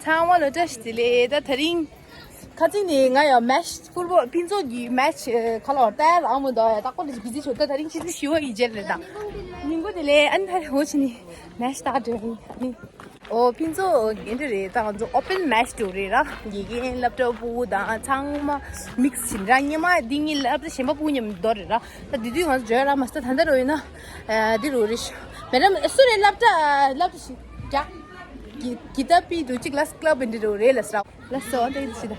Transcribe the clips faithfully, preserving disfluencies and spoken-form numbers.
ཚང་མ་ལ་བཀྲ་ཤིས་བདེ་ལེགས། ད་དེ་རིང་ཁ་ཚིག་ནས་ང་ཡང་མེཆ་ཕུཊ་བོལ་ཕུན་ཚོགས་ཀྱི་མེཆ་ཁ་ལོ་ལྟ་ཡ་ལ་ཨ་མོ་འདུག་ཡ། ད་ཁོ་ལ་བི་ཟི་བྱོས། ད་དེ་རིང་ཆུ་ཚོད་བཞི་པ་ཡི་རྗེས་རེད། ད་ཉིན་གུང་བདེ་ལེགས། ཨ་ནི་ད་རེས་འོ་ཕྱི་ནས་མེཆ་ལྟ་འགྲོ་ཡིན། ཨ་ནི་ཨོ་ཕུན་ཚོགས་འདི་འདྲ་རེད། ད་ང་ཚོ་ཨོ་པན་མེཆ་འགྲོ་རེད་ར། དགེ་རྒན་སློབ་གྲྭ་ཕྲུ་གུ་དང་ཚང་མ་མིག་སི་བྱས་ར། སྔོན་མ་འདི་གཉིས་སློབ་གྲྭ་གཞན་པ་ཕྲུ་གུ་མཉམ་དུ་འགྲོ་རེད་ར། ད་དེ་དུས་ང་ཚོ་འགྲོ་ཡ་ར་མ་སྟ་ད་ལྟ་རོ་ཡིན་ན་འདི་རུ་རེད་ཤག་མེ་ཌམ་སུ་རེད། སློབ་གྲྭ་སློབ་གྲྭ་ཞིག་རྒྱག་གི་ད་པི་འདུག་ཅིག་ལ་ཀླབ་འདི་འདྲ་རེད་ལ་སྲ། ལ་སོ་འདི་ཞིག་ད།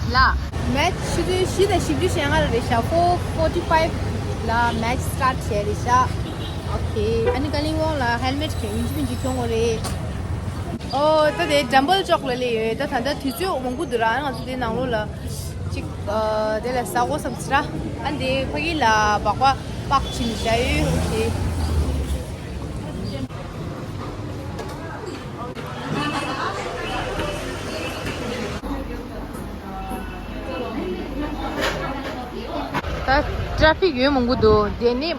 ལ། མེཆ་ཆུ་ཚོད་བཞི་དང་བཞི་བཅུ་ཞེ་ལྔ་ལ་རེད་ཤག four forty five ལ་མེཆ་སི་ཊར་ཊི་བྱས་རེད་ཤག་ཨོ་ཁེ། ཨ་ནི་ཀ་ལིང་བོང་ལ་ཧེལ་མེཊ་གྱོན་ཡིན་གཅིག་མིན་གཅིག་གྱོན་དགོས་རེད། ཨོ་ད་དེ་ཌམ་བེལ་ཅོག་ལ་སླེབས་ཡོད། ད་ད་ལྟ་དུས་ཚོད་མང་པོ་འདུག་ར། ང་ཚོ་དེ་ནང་ལོགས་ལ་ཅིག་ཨ་དེ་ལ་ཟ་དགོས་བསམ་ཟེར་ར། ཨ་ནི་དེ་ཕ་གི་ལ་སྦག་སྦག་པགས་ཕྱིན་བཞག་ཡོད། ཨོ་ཁེ། ད་ཊ་ར་ཕིག་ཡོད་མང་པོ་འདུག་དེ་ནས་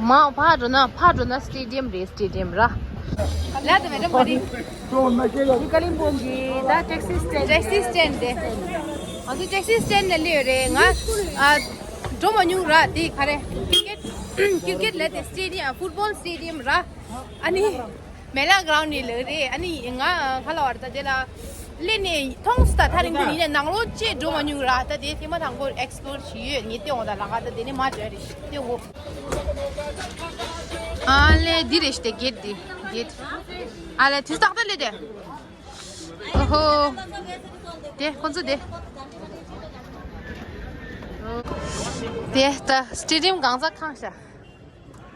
མར་ཕར་འགྲོ་ན་ཕར་འགྲོ་ན་སི་ཊེ་ཌི་ཡམ་རེད། སི་ཊེ་ཌི་ཡམ་ར། ལ་དེ་མེད་ད་མ་རེད། ཀ་ལིང་བོང་གི་ད་ཊེག་སི་སི་ཊེན་ཌི། ཊེག་སི་སི་ཊེན་ཌི་དེ། ང་ཚོ་ཊེག་སི་སི་ཊེན་ཌི་ནས་སླེབས་ཡོད་རེད། ང་ཨ་འགྲོ་མ་མྱོང་ར། དེ་ག་རེ་ཀིར་ཀེཊ་ཀིར་ཀེཊ་ལ་དེ་སི་ཊེ་ཌི་ཡམ་ཕུཊ་བོལ་སི་ཊེ་ཌི་ཡམ་ར། ཨ་ནི་མེ་ལ་གྷ་རའུན་ཌི་ནས་ལབ་རེད། ཨ་ནི་ང་ཁ་ལ་བར་ད་དེ་ལ་སླེབས་ནས་མཐོང་སོང་། ད་ཐག་རིང་པོ་ཡིན་ནའི་ནང་ལོགས་ཅིག་འགྲོ་མ་མྱོང་ར། ད་དེ་ཐེངས་མ་དང་པོ་ཨེག་སི་པོ་ལོར་བྱས་ཡོད། ངས་བལྟས་འོང་། ད་ལམ་ཁ་ད་དེ་ནས་མར་འགྲོ་ཡ་རེད། བལྟས་འོང་། ཨ་ལེ་འདི་རེད་ཤག་དེ་གེཊ་འདི་གེཊ། ཨ་ལེ་དུས་རྟག་ཏུ་སླེབས་དེ། ཨོ་ཧོ། དེ་ཁོང་ཚོ་དེ། དེ་ད་སི་ཊེ་ཌི་ཡམ་གང་ཟག་ཁང་ཤག་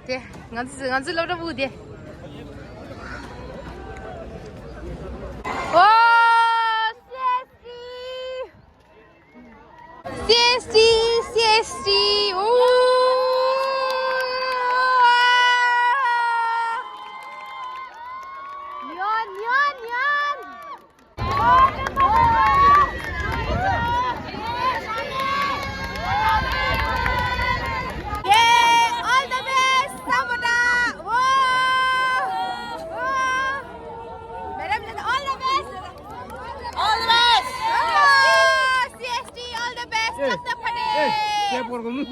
དེ་ང་ཚོ་ང་ཚོའི་སློབ་གྲྭ་ཕྲུ་གུ་དེ། ཨོ། སི་ཨེས་ཊི། སི་ཨེས་ཊི། སི་ཨེས་ཊི། ཨོ། ཉོན་ཉོན་ཉོན། Yay! All the best, Samudra! Whoa! Whoa! Madam, all the best! All the best! Oh, C S T, all the best! Hey, Doctor Phane! Hey, क्या बोल रहा हूँ?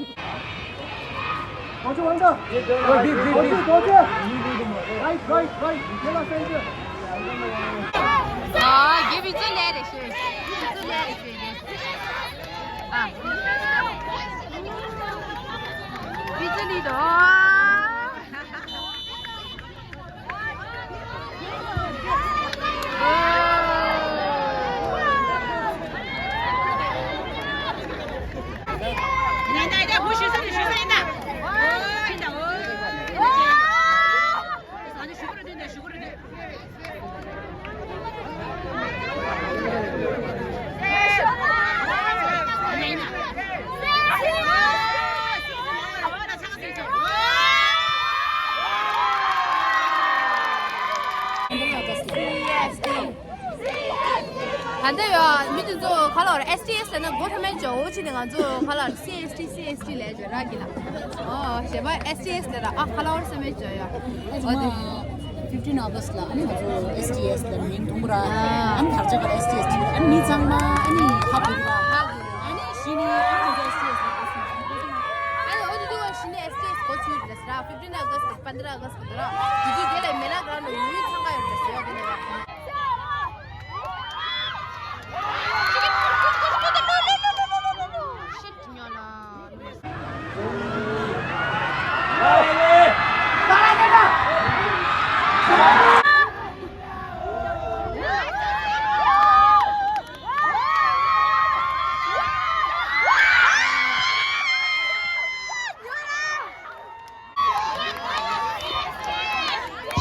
पहुंचो, पहुंचो। पहुंचो, पहुंचो। Right, right, right. ये लो, सेंटर। हाँ, ये भी तो ले रहे हैं। ये भी तो ले रहे हैं। हाँ। भी तो नहीं दो। ད་ལྟ་ཡོད་མི་དེ་ཚོ་ཁ་ལོར་S T S ལབ་ན་མགོ་ཐོམ་པའི་ཇོ་བོ་ཆེ་དེ། ང་ཚོ་ཁ་ལོར་C S T C S T ལབ་ཇོ་ར་གི་ལ། ཨོ་ཞེས་པ་S T S ལབ་ར། ཨ་ཁ་ལོར་སེམས་པའི་ཇོ་ཡོད། ཨོ་དེ། fifteen August ལ་ཨ་ནི་ང་ཚོ S T S ལ་མིང་ཐོན་པ་ར། ཨ་ནི་དར་ཆ་ག་S T S ཨ་ནི་མི་ཚང་མ་ཨ་ནི་ཧ་གོ་གི་ར། ཨ་ནི་གཞི་ནས་ཨ་ནི་ང་ཚོ་S T S ལ་འགོ་ཚུགས། ཨ་ནི་ཨོ་དེ་དུས་གཞི་ནས་S T S འགོ་ཚུགས་རེད་ཟེར་ར། fifteen August དང་པནྡྲ་August དེ་ར། དེ་དུས་དེ་ལ་མེ་ལ་གྷ་རའུན་ཌི་ཡོད་ཚང་ག་ཡོད་རེད་ཟེར་བ་དེ་ནས་ར།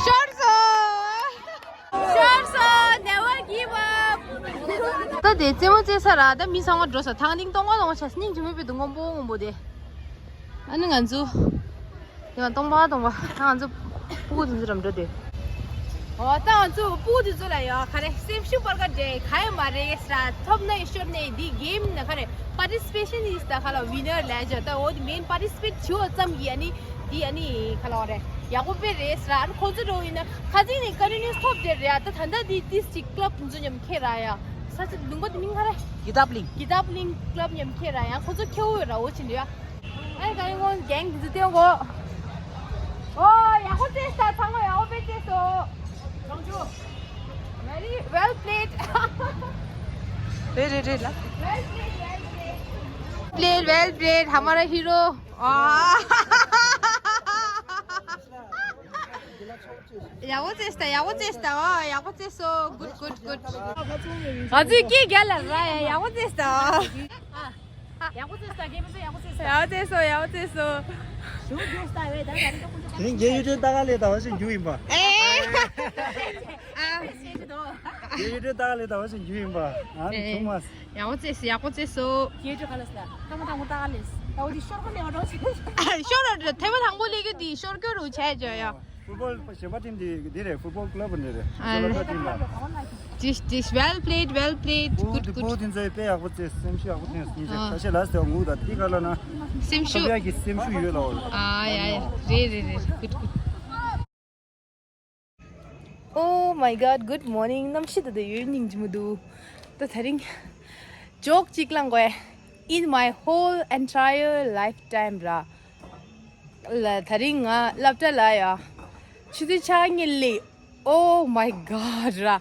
ཤོར་སོང་། Never give up. ད་དེ་རྩེད་མོ་རྩེ་ས་ར། ད་མི་ཚང་མ་འགྲོ་ས། ཐང་ཏིང་སྟོང་པ་སྟོང་པ་བྱས། སྙིང་རྗེ་མོ་བོད་དུ་སྔོན་པོ་སྔོན་པོ་དེ། ཨ་ནི་ང་ཚོ་དེ་བ་སྟོང་པ་སྟོང་པ། ད་ང་ཚོ་ཕྲུ་གུ་དེ་ཚོ་རམ་འགྲོ་དེ། ཨོ་ད་ང་ཚོ་ཕྲུ་གུ་དེ་ཚོ་ལ་ཡ་ག་རེ་སེམས་ཤུགས་སྤར་ག་འདྲ་ག་ཡོད་མ་རེད་ས། ཐོབ་ན་ཡི་ཤོར་ན་ཡི་འདི་གེམ་ན་ག་རེ། Participation is the ཁ་ལ་winner ལས་བྱ་ད་འོ་དེ་main participate བྱེད་ཙམ་གྱིས་ཨ་ནི་དེ་ཨ་ནི་ཁ་ལ་རེད་ཡག་པོ་དཔེ་རེད་ཟེར། ཨ་ནི་ཁོ་ཚོ་འགྲོ་ཡིན་ན་ཁ་ཚིག་ནས་ཀ་ནི་ནི་ཐོབ་དེ་རེད། ཨ་ད་ད་ད་དེ་ཏིས་ཅིག་club འཛུ་ཉམས་ཁེ་ར་ཡ་ས་ཆ་ལུང་པ་དེ་མིང་ཁ་རེད། གི་ཏབ་གླིང་། གི་ཏབ་གླིང་club ཉམས་ཁེ་ར་ཡ་ཁོ་ཚོ་ཁེ་འོ་ར་འོ་ཆེན་རེད་ཡ། ཨ་ནི་ཀ་ནི་ངོ་gang འཛུ་ཏེ་ངོ་ཨོ་ཡག་པོ་རྩེས་ད་ཚང་མ་ཡག་པོ་དཔེ་རྩེས་སོ། Very well played. རེད་རེད་རེད་ལ། Well played, well played. Played, well played. हमारा हीरो। ཡག་པོ་རྩེས་ད་ཡག་པོ་རྩེས་ད། ཨོ་ཡག་པོ་རྩེས་སོ། Good, good, good. ང་ཚོས་སྐད་རྒྱག་ལ་ར་ཡག་པོ་རྩེས་ད། ཡག་པོ་རྩེས་ད། རྒན་མི་ཚོ་ཡག་པོ་རྩེས་ད། ཡག་པོ་རྩེས་སོ། ཡག་པོ་རྩེས་སོ། ཞུ་རྒྱུ་ས་བས་ད་ད་རིང་ཀུན་ཏུ། དེ་རིང་རྒྱལ་ཡུལ་གྲོན་ཏཱ་ཀ་ལས་ད་བ་ཞིག་རྒྱུ་ཡིན་པ། ཨེ། ཨ། རྒྱལ་ཡུལ་གྲོན་ཏཱ་ཀ་ལས་ད་བ་ཞིག་རྒྱུ་ཡིན་པ། ཨ་ནི་ཨེ། ཆུང་མ། ཡག་པོ་རྩེས་སོ། ཡག་པོ་རྩེས་སོ། རྒྱལ་ཡུལ་གྲོན་ཁ་ལ་སླ། ཐེངས་མ་དང་པོ་ཏཱ་ཀ་ལས། ད་འོ་དེ་ཤོར་ཁ་ལས་བ་འགྲོ་ཆེ། ཤོར་ར་ཐེངས་མ་དང་པོ་ལས་ཀ་དེ་ཤོར་སྐྱོ་རུ་བྱས་བྱས་ཡ། Football གཞན་པ་team དེ་འདི་རེད། Football club འདི་རེད། ཨ། སོ་ལོ་ཀ་team ལ། This, this well played, well played. Good, good. བུ་དེ་ཚོས་དཔེ་ཡག་པོ་རྩེས། སེམས་ཤུགས་ཡག་པོ་བསྟན་སོང་ཟེར། ཨ། ད་ཆ་ལ་ཟེར་ངུ་ད་དེ་ག་ལ་ན། སེམས་ཤུགས། ཐོབ་ཡག་གི་སེམས་ཤུགས་ཡོད་ལ། ཨ་ཡ་ཡ། རེད་རེད་རེད། Good, good. Oh my God, good morning. གནམ་གཤིས་ད་ད་ཡོད་སྙིང་རྗེ་མོ་འདུག་ད་ད་རིང་ཇོག་གཅིག་བླངས་དགོས། In my whole entire lifetime ར། ལ་ད་རིང་ང་སློབ་གྲྭ་ལ་ཡ། ཆུ་ཚོད་ཆ་གཉིས་ལས། Oh my God ར།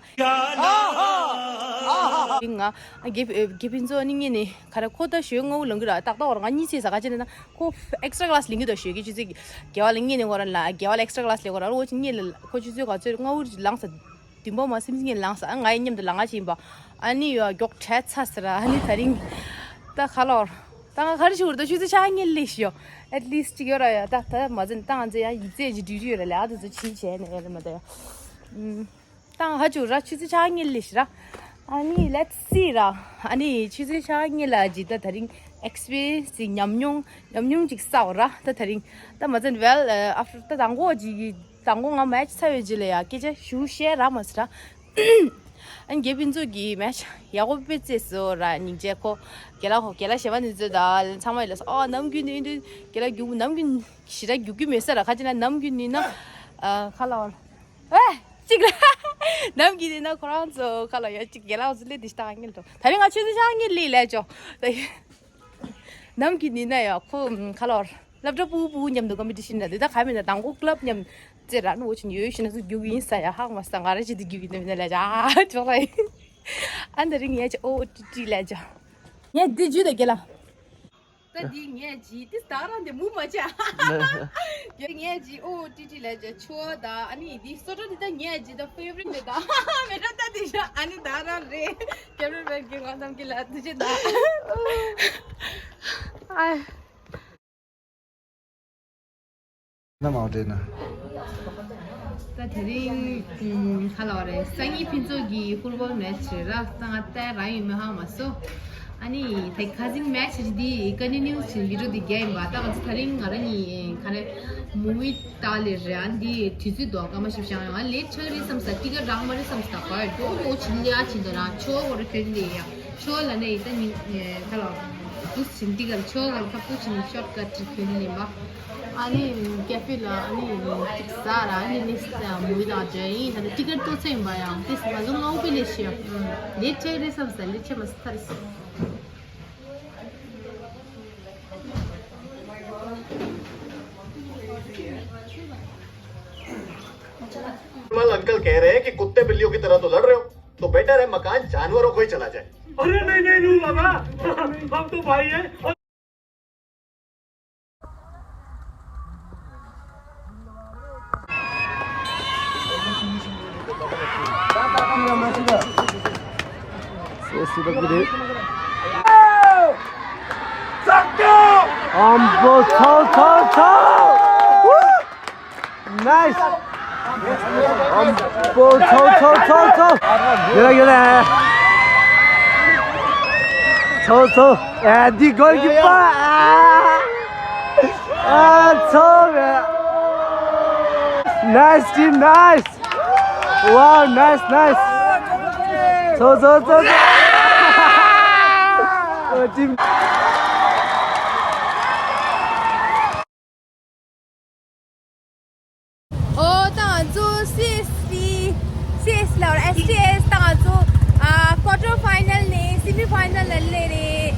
ང་དགེ་དགེ་ཕུན་ཚོགས་ནི་ངེད་ནི་ག་རེ་ཁོ་ད་ཞོལ་ལྔ་བོ་ལང་གི་ར། ཏག་ཏག་བར་ང་གཉིས་ཚེ་ས་ག་ཅི་ན་ཁོ་extra class ལེན་གི་ད་ཞོལ་གི་ཆུ་ཚོད་དགེ་བ་ལ་ངེད་ནི་ཁོ་ར་ལ་དགེ་བ་ལ་extra class ལེན་ཁོ་ར་ལོ་ཆི་ངེད་ལ་ཁོ་ཆུ་ཚོད་ག་ཚོད་ལྔ་བོ་ལངས་ས། བདུན་པ་མ་སེམས་ངེད་ལངས་ས། ང་ཡི་མཉམ་དུ་ལ་ང་ཕྱིན་པ། ཨ་ནི་ཡོ་མགྱོགས་བྲལ་ཚ་ཟེར། ཨ་ནི་ད་རིང་ད་ག་ལོར། ད་ང་ག་རེ་ཞུ་ར། ད་ཆུ་ཚོད་ཆ་གཉིས་ལས་ཤི་ཡོ། At least གཅིག་ཡོད་ར་ཡ། ད་ད་མ་ཟིན་ད་ང་ཚོ་ཡང་ཡིག་ཚད་ཀྱི་duty ཡོད་ར་ལས། ཨ་ད་ཚོ་ཕྱིན་བྱས་ནས་ཡོད་ར་མ་ད་ཡ། ད་ང་ག་ཞུ་ར། ཆུ་ཚོད་ཆ་གཉིས་ལས་ཤི་ར། ཨ་ནི་let's see ར། ཨ་ནི་ཆུ་ཚོད་ཆ་གཉིས་ལ་ཇི་ད་ད་རིང་experience ཉམས་མྱོང་ཉམས་མྱོང་ཅིག་བསགས་ར། ད་ད་རིང་ད་མ་ཟིན་well after ད་དང་གོ་ཇི་གི་དང་གོ་ང་match ཚར་ཡོད་ཇི་ལ་ཡ་སྐད་ཆ་ཞུ་ཤེས་ར་མ་ཟེར་ར། ཨ་ནི་དགེ་ཕུན་ཚོགས་ཀྱི་match ཡག་པོ་དཔེ་རྩེས་སོ་ར། སྙིང་རྗེ་ཁོ་རྒན་ལགས་ཁོ་རྒན་ལགས་གཞན་པ་འདི་ཚོ་ད་ཚང་མ་ཡིན་ལ་སོ། ཨ་ནམ་རྒྱུན་ནི་འདི་རྒན་ལགས་རྒྱུག་ནམ་རྒྱུན་ཞེ་དྲག་རྒྱུག་གི་མེད་ས་ར། ཁ་ཅིག་ན་ནམ་རྒྱུན་ནི་ན་ཨ་ཁ་ལ་བར་ཨེ་གཅིག་ལ་ནམ་རྒྱུན་ནི་ན་ཁོ་རང་ཚོ་ཁ་ལ་ཡ་གཅིག་རྒན་ལགས་ཚོ་ལས་འདི་ཞིག་ད་ངེད་ལ་ད་རིང་ང་ཆུ་ཚོད་ཆ་ངེད་ལས་ལས་ཅོ་ད་ནམ་རྒྱུན་ནི་ན་ཡ་ཁོ་ཁ་ལ་བར། སློབ་གྲྭ་ཕྲུ་གུ་ཕྲུ་གུ་མཉམ་དུ་competition ལ་དེ་ད་ག་མེད་ན་དང་པོ་club མཉམ་རྩེ་ར་ནུ་འོ་ཆེན་ཡོད་ཤི་ན་ཚུ་རྒྱུག་ཡིན་ས་ཡ་ཧག་མ་ས་ང་ར་ཅི་དེ་རྒྱུག་ཡིན་ནམ་ན་ལ་ཇ་ཨ་ཅོག་ལ་ཡིན། ཨ་འདི་རིང་ངས་ཅི་ཨོ་ཏི་ཏི་ལ་ཇ་ངས་འདི་ཇུ་ད་གེ་ལ། ད་འདི་ངས་ཇི་ཏི་ད་རང་འདི་མུ་མ་ཆ། ངས་ཇི་ཨོ་ཏི་ཏི་ལ་ཇ་ཆོ་ད་ཨ་ནི་འདི་སོ་ཏོ་འདི་ད་ངས་ཇི་ད་favorite འདི་ད་མེ་ཏྲ་ད་འདི་ཤ་ཨ་ནི་ད་རང་རེད། Cameraman གི་ང་ཚང་གི་ལ་འདི་ཅི་ད། ཨ། ན་མའོ་ཏྲེ་ན། ད་དེ་རིང་ཁ་ལ་བ་རེད། སང་ཉིན་ཕུན་ཚོགས་ཀྱི་football match རེད་ར། ད་ང་ལྟ་ར་ཡོད་མེད་ཧ་མ་སོ། ཨ་ནི་དེ་cousin match རེད་འདི་continue བྱེད་ཀྱི་འགྲོ་འདི་རྒྱ་ཡིན་པ། ད་ང་ཚོ་དེ་རིང་ང་ར་གཉིས་ཁ་རེ་movie ལྟ་ལེ་རེད། ཨ་འདི་དུས་ཚོད་དོ་སྐར་མ་བཞི་བཞག་ཡོང་ཨ་late ཆགས་རེད་བསམ་ས། ཏི་ཀ་རང་མ་རེད་བསམ་ས། ག་ཡོད་འགྲོ་འགྲོ་ཕྱིན་ལེ་ཨ་ཕྱིན་ད་ར་ཆོ་བོ་རེ་ཁྱོད་ལེ་ཡ། ཆོ་ལ་ནས་ད་ནི་ཁ་ལ་འདུག་ཕྱིན་ཏི་ཀ་ཆོ་ལ་ཁ་པུ་ཆིན་ནི་shortcut ཁྱོད་ལེ་མ། ཨ་ནི་cafe ལ་ཨ་ནི་ཏིག་ཟ་ར་ཨ་ནི་ནི་མུ་ད་ཇ་ཡིན། ད་ནི་ཏི་ཀ་ཏོ་ཚེ་ཡིན་པ་ཡང་ཏིག་ང་ཚོ་ངའུ་པི་ལེ་ཤི་ཡ། ལེ་ཆེ་རེད་བསམ་ས་ལེ་ཆེ་མ་ས་ཐར་སི། विमल अंकल कह रहे हैं कि कुत्ते बिल्लियों की तरह तो लड़ रहे हो, तो बेटर है मकान जानवरों को ही चला जाए। अरे नहीं, नहीं, नहीं बाबा, हम तो भाई हैं। Nice. Um, bro, ཚོ་ཚོ་ཚོ། Nice. Um, bro, ཚོ་ཚོ་ཚོ་ཚོ། ཡོད་ལ་ཡོད་ལ། ཚོ་ཚོ། ཨ་འདི་goalkeeper། ཨ་ཚོ་བས། Nice team, nice. Wow, nice, nice. ཚོ་ཚོ་ཚོ་ཚོ། ཨ་team། ཊི་ཨེས་ད་ང་ཚོ་ཨ་quarter final ནས་semi final ལ་སླེབས་རེད།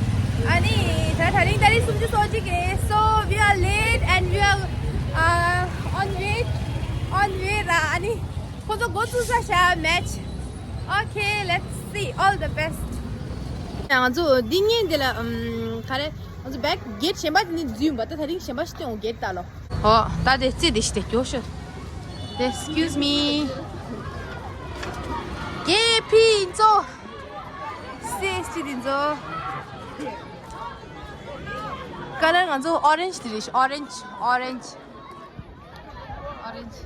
ཨ་ནི་ད་དེ་རིང་ཏ་རིག་སུམ་ཅུ་སོ་གཅིག་རེད། So we are late and we are uh, on way, on way ར། ཨ་ནི་ཁོ་ཚོ་འགོ་བཙུགས་ས་ཤ་match. Okay, let's see. All the best. ང་ཚོ་འདི་ཉིན་འདི་ལ་ཨམ་ག་རེ། ང་ཚོ་back gate གཞན་པ་འདི་ནས་འཛུལ་ཡིན་པ། ད་དེ་རིང་གཞན་པ་ཞིག་སྟོན། འོ་gate ད་ལོ། ཨོ་ད་དེ་རྩིས་དེ་ཞིག་དེ་སྐྱོ་ཤོད། དེ་excuse me. ཀེ་ཕི་ཚོ། སི་ཨེས་ཊི་དེ་ཚོ། color ང་ཚོ་orange དེ་རེད། orange, orange, orange.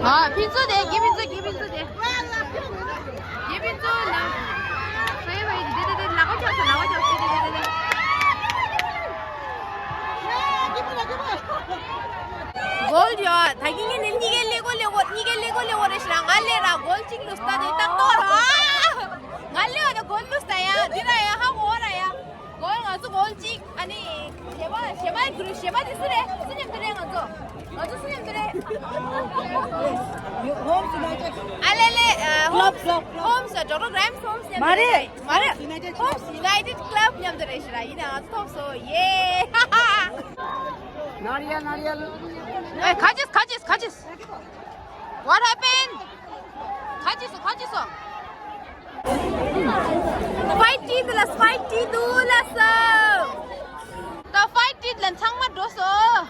ཨ་ཕུན་ཚོགས་དེ། རྒན་ཕུན་ཚོགས། རྒན་ཕུན་ཚོགས་དེ། རྒན་ཕུན་ཚོགས་ལ། ཧེ་ཝེ། དེ་དེ་དེ། ལག་པ་ཁྱག་སོང་། ལག་པ་ཁྱག་སོང་། དེ་དེ་དེ་དེ། གོལ་ཡོད། ད་གིན་ངས་ནི་གཉིས་ཀའི་ཀླད་ཀོར་ཀླད་ཀོར། གཉིས་ཀའི་ཀླད་ཀོར་ཀླད་ཀོར་རེད་ཤག་ར། ང་སླེབས་ར་གོལ་གཅིག་ལུས་ད་དེ་ཏག་ཏག་ར། ང་སླེབས་ར་གོལ་ལུས་ད་ཡ། འདི་ར་ཡ། ཧ་གོ་ར་ཡ། གོལ་ང་ཚོ་གོལ་གཅིག་ཨ་ནི་གཞན་པ། གཞན་པ་གུ་རུ། གཞན་པ་དེ་སུ་རེད། སུ་མཉམ་དུ་རེད། ང་ཚོ། ང་ཚོ་སུ་མཉམ་དུ་རེད། ཨ་ལེ་ལེ། ཨ། Club, Holmes, club, club. Holmes, Doctor Graham's Holmes མཉམ་དུ་མ་རེད། རེད། མ་རེད། མ་རེད། United Club. Holmes United Club མཉམ་དུ་རེད་ཤག་ར། ཡིན་ནའང་ང་ཚོ་ཐོབ་སོང་། ཡེ། ནར་ཡ་ནར་ཡ། ཨེ། ཁ་ཅིག་ཁ་ཅིག་ཁ་ཅིག What happened? ཁ་ཅིག་སོང་། ཁ་ཅིག་སོང་། ཕའིཊ་བྱེད་དུས་ལ། ཕའིཊ་བྱེད་དུས་ལ་སོ། ད་ཕའིཊ་བྱེད་ལ་ཚང་མ་འགྲོ་སོང་།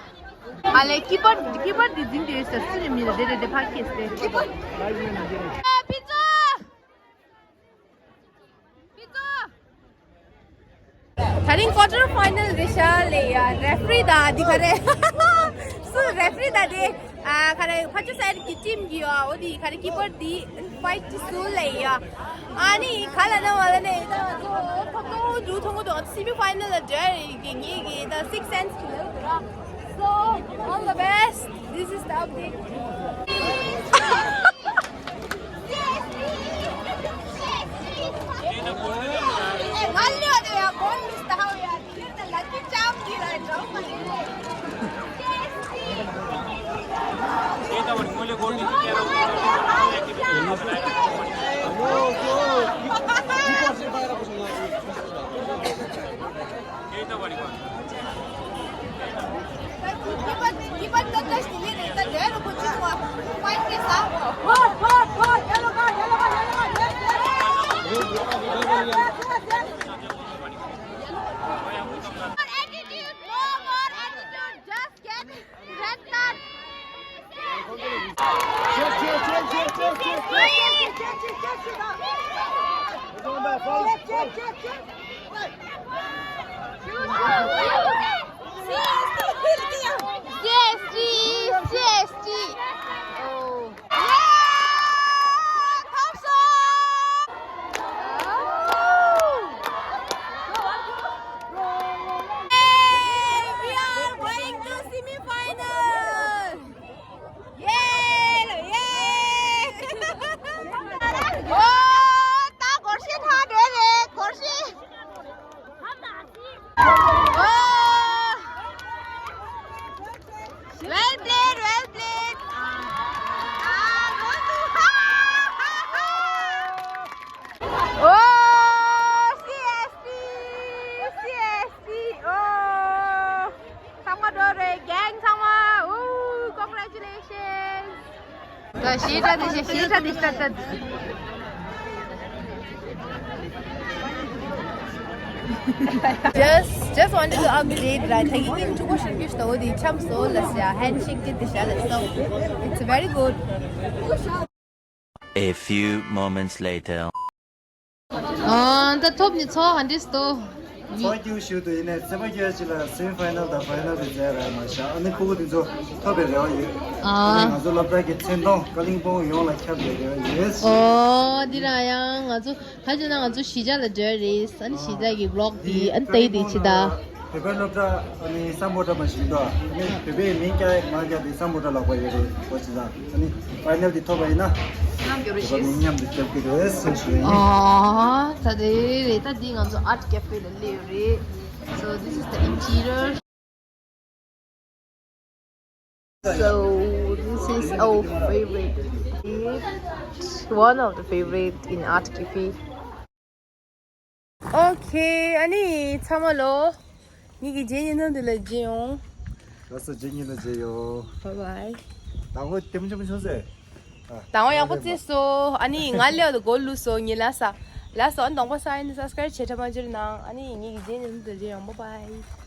ཨ་ལེ། ཀི་པར། ཀི་པར་འདི་འཛིན་བསྡད་ཡོད་ས། སུ་ནས་མི་ལ་དེ་རེད། དེ་ཕར་ཁྱེར་ཏེ། ཀི་པར། ཨ། ཕུན་ཚོགས། ཕུན་ཚོགས། དེ་རིང་quarter final རེད་ཤག་ལེ་ཡ། རེ་ཕ་རི་ད་འདི་ག་རེ། སུ་རེ་ཕ་རི་ད་དེ། ཨ། ག་རེ། ཕར་ཕྱོགས་སའིཌ་གི་ཊིམ་གི་ཡོད། འོ་དེ་ག་རེ། ཀི་པར་འདི་ཕའིཊ་བྱེད་སོང་ལེ་ཡ། ཨ་ནི་ག་ལ་ན་བ་ལ་ནས་ད་ཚོ་ཁོ་ཏོ་འདུག་མཐོང་གི་འདུག semi final ལ་འབྲེལ་གི་ངེད་ཀྱི་ད་sixth sense གི་ལེ་དུ་ར། So, all the best. This is the update. Attitude, no more attitude, just get red card. C S T, C S T. Oh. Well played, well played. Oh, C S T, C S T, oh. ཚང་མ་འགྲོ་རེད། གེང་ཚང་མ། Ooh, congratulations. ད་ཞེ་དྲག་དེ་ཞེ་ཞེ་དྲག་དེ་ཞེ་དྲག་དེ། Just, just wanted to update ར། ད་གིན་ཕྲུ་གུ་ཤིང་རྒྱུ་ཞིག་འོ་དེ་འཆམ་སོང་ལ་ཟེར། ཧེན་ཤེག་ཅིག་དེ་བྱས་ལ། So, it's very good. A few moments later. ཨ། ད་ཐོབ་ནི་ཚོ་ཧན་དིས་ཏོ། ཚོགས་རྒྱུགས་ཞུ་དུ་ཡིན་ནས་རྩེད་པ་རྒྱག་ཅིག་ལ་semi final དང་final དེ་མཛད་ར་མ་ཤག་ཨ་ནི་ཁུ་ཁུ་དེ་ཚོ་ཐོབ་པའི་རེ་བ་ཡོད། ཨ། ཨ་ནི་ང་ཚོ་སློབ་གྲྭ་གི་མཚན་མཐོང་ཀ་ལིང་པོང་ཡོངས་ལ་ཁྱབ་པའི་རེ་བ་ཡོད། ཨོ། འདི་ར་ཡང་ང་ཚོ་ད་ཅི་ན་ང་ཚོ་གཞིས་ཆགས་ལ་འགྲོ་རེད། ཨ་ནི་གཞིས་ཆགས་ཀྱི་vlog དེ་ཨ་ནི་ལྟ་ཡི་དེ་ཆི་ད། བོད་པའི་སློབ་གྲྭ་ཨ་ནི་སམ་བྷོ་ཊ་མ་ཞིག་འདུག་ཨ་ནི་བོད་པའི་མིང་རྒྱག་མ་རྒྱག་དེ་སམ་བྷོ་ཊ་ལག་པ་ཡོད་རེད། ཨོ་ཅི་ཟ། ཨ་ནི་ཕའི་ནལ་དེ་ཐོབ་པ་ཡིན་ན་བོད་པ་མིང་མཉམ་དུ་རྒྱབ་ཀྱི་རེད་ཟེར་ཞུ་ཡ་ཡིན། ཨོ་ད་དེ་རེད། ད་འདི་ང་ཚོ་art cafe ལ་སླེབས་ཡོད་རེད། So this is the interior. So this is our favorite. One of the favorite in Art Cafe. Okay, ཨ་ནི་ཚང་མ་ལོ། ངེད་ཀྱི་རྗེས་ཉིན་ནམ་དུ་ལ་མཇལ་ཡོང་། ལགས་སོ། རྗེས་ཉིན་ལ་མཇལ་ཡོང་། Bye bye. དང་པོ་ལྟད་མོ་ཆེན་པོ་བྱུང་ཟེར། དང་པོ་ཡག་པོ་བརྩིས་སོང་། ཨ་ནི་ང་སླེབས་དུས་མགོ་བླུགས་སོང་། ངས་ལབ་ས། ལགས་སོ། ཨ་ནི་གདོང་པ་ས་ཡིན་subscribe བྱེད་ཁྲ་མ་འཇུར་ནང་། ཨ་ནི་ངེད་ཀྱི་རྗེས་ཉིན་ནམ་དུ་མཇལ་ཡོང་། Bye bye.